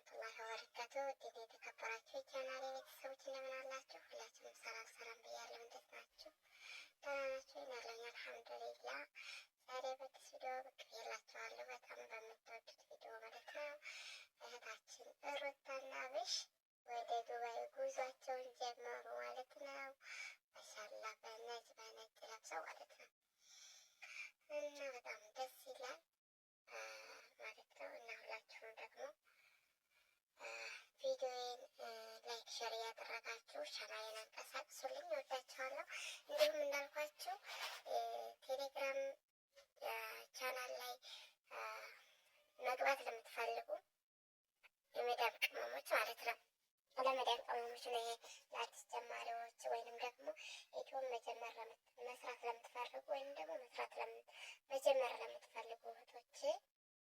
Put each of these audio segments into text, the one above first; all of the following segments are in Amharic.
ወረህመቱላሂ ወበረካቱ። ውድ የተከበራችሁ የቻናሌ ቤተሰቦች እንደምን አላችሁ? ሁላችሁም ሰላም ሰላም ብያለሁ። እንዴት ናችሁ? ደህና ናችሁ? እኔ አለሁኝ አልሐምዱሊላህ። ዛሬ በአዲስ ቪዲዮ ብቅ ብዬላችኋለሁ። በጣም በምትወዱት ቪዲዮ ማለት ነው። እህታችን ሩታና አብርሽ ወደ ዱባይ ጉዟቸውን ጀመሩ ማለት ነው። ማሻአላህ በነጭ በነጭ ለብሰው ማለት ነው እና በጣም ደስ ይላል ማለት ነው። እና ሁላችሁም ደግሞ ቪዲዮዬን like፣ share እያደረጋችሁ ቻናሌን አንቀሳቅሱልኝ። እወዳችኋለሁ። እንዲሁም እንዳልኳችሁ ቴሌግራም ቻናል ላይ መግባት ለምትፈልጉ የመዳም ቅመሞች ማለት ነው፣ ለመዳም ቅመሞች ነው ይሄ፣ ለአዲስ ጀማሪዎች ወይንም ደግሞ ዩቲዩብ መጀመር መስራት ለምትፈልጉ ወይንም ደግሞ መስራት መጀመር ለምትፈልጉ እህቶቼ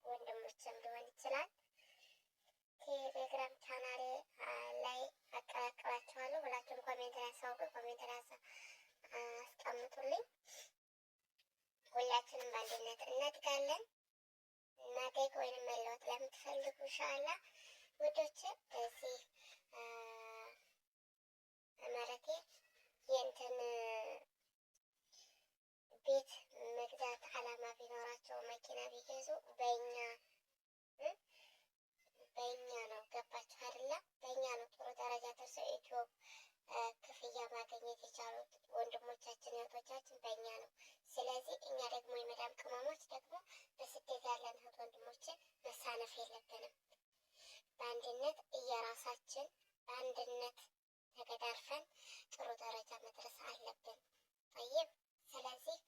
ወንድሞችም ሊሆን ይችላል፣ ቴሌግራም ቻናሌ ላይ አቀላቅላችኋለሁ። ሁላችሁም comment ላይ አሳውቁ፣ comment ላይ አስቀምጡልኝ። ሁላችንም በአንድነት እናድጋለን። ማደግ ወይንም መለወጥ ለምትፈልጉ ኢንሻአላህ ውዶች፣ እዚህ ማለቴ የእንትን ቤት መግዛት አላማ ቢኖራቸው፣ መኪና ቢገዙ በእኛ ነው። ገባችሁ አይደለ? በእኛ ነው ጥሩ ደረጃ ደርሰው ዩቲዩብ ክፍያ ማግኘት የቻሉት ወንድሞቻችን እህቶቻችን በእኛ ነው። ስለዚህ እኛ ደግሞ የመዳም ቅመሞች ደግሞ በስደት ያለን እህት ወንድሞችን መሳነፍ የለብንም። በአንድነት እየራሳችን በአንድነት ተገዳርፈን ጥሩ ደረጃ መድረስ አለብን። ጠይብ፣ ስለዚህ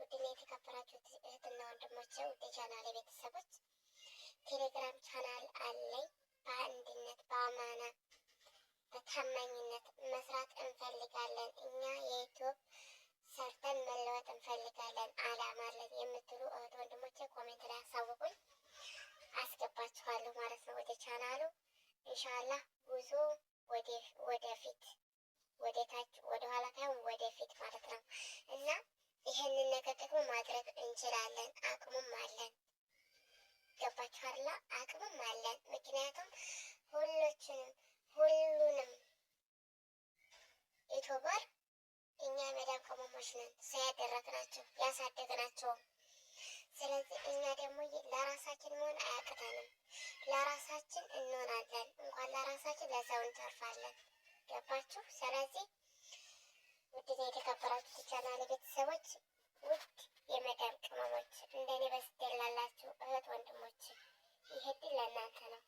ውድና የተከበራችሁ እህትና ወንድሞቼ፣ ውድ የቻናሌ ቤተሰቦች፣ ቴሌግራም ቻናል አለኝ። በአንድነት፣ በአማና፣ በታማኝነት መስራት እንፈልጋለን። እኛ የዩቲዩብ ሰርተን መለወጥ እንፈልጋለን፣ አላማ አለን የምትሉ እህት ወንድሞቼ comment ላይ አሳውቁኝ፣ አስገባችኋለሁ ማለት ነው ወደ ቻናሉ። ኢንሻአላህ ጉዞ ወደፊት፣ ወደ ታች ወደ ኋላ ሳይሆን ወደፊት ማለት ነው። እና ይህንን ነገር ደግሞ ማድረግ እንችላለን፣ አቅሙም አለን። ገባችሁ አይደለ? አቅሙም አለን። ምክንያቱም ሁሎችንም ሁሉንም YouTuber እኛ የመዳም ቅመሞች ነን ሰው ያደረግናቸው ያሳደግናቸው። ስለዚህ እኛ ደግሞ ለራሳችን መሆን አያቅተንም። ለራሳችን እንሆናለን። እንኳን ለራሳችን ለሰው እንተርፋለን። ገባችሁ? ስለዚህ ውድና የተከበራችሁ ቻናል ቤተሰቦች፣ ውድ የመዳም ቅመሞች፣ እንደኔ በስደት ላላችሁ እህት ወንድሞች ይህ እድል ለእናንተ ነው።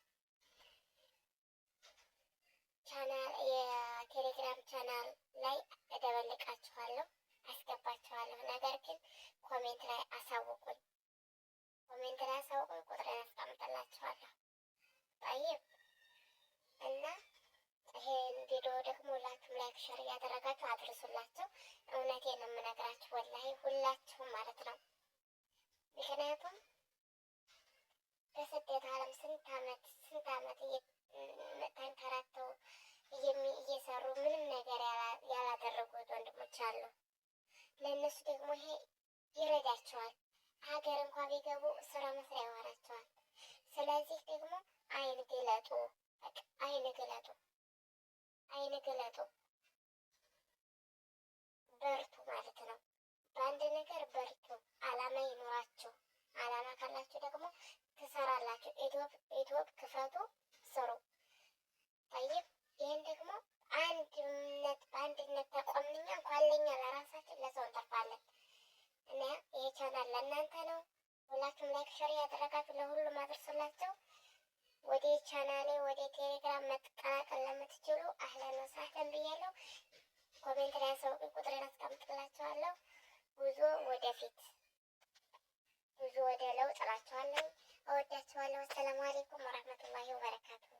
ቻናል የቴሌግራም ቻናል ላይ እደበልቃችኋለሁ፣ አስገባችኋለሁ። ነገር ግን comment ላይ አሳውቁኝ። Comment ላይ አሳውቁኝ፣ ቁጥሬን አስቀምጥላችኋለሁ። ጠይብ፣ እና ይሄን ቪዲዮ ደግሞ ሁላችሁም like፣ share እያደረጋችሁ አድርሱላቸው። እውነቴን ነው የምነግራችሁ፣ ወላሂ ሁላችሁም ማለት ነው። ምክንያቱም በስደት ዓለም ስንት አመት ስንት አመት ተንከራተው እየሰሩ ምንም ነገር ያላደረጉት ወንድሞች አሉ። ለእነሱ ደግሞ ይሄ ይረዳቸዋል። ሀገር እንኳ ቢገቡ ስራ መስሪያ ይሆናቸዋል። ስለዚህ ደግሞ አይን ግለጡ፣ አይን ግለጡ፣ አይን ግለጡ፣ በርቱ ማለት ነው። በአንድ ነገር በርቱ፣ አላማ ይኖራችሁ። አላማ ካላችሁ ደግሞ ትሰራላችሁ። ዩቲዩብ ክፈቱ፣ ስሩ። ጠይብ፣ ይህን ደግሞ አንድነት በአንድነት ተቆምንኛ እንኳን ለኛ ለራሳችን ለሰው እንተርፋለን። እና ይሄ ቻናል ለእናንተ ነው። ሁላችሁም like፣ share ያደረጋችሁ ለሁሉም አድርሱላቸው። ወደ ቻናሌ ወደ ቴሌግራም መቀላቀል ለምትችሉ አህለን ወሳህለን ብያለሁ። Comment ላይ አሳውቁኝ፣ ቁጥሬን አስቀምጥላችኋለሁ። ጉዞ ወደፊት፣ ጉዞ ወደ ለውጥ እላችኋለሁ። እወዳችኋለሁ። አሰላሙ አለይኩም ወረህመቱላሂ ወበረካቱሁ።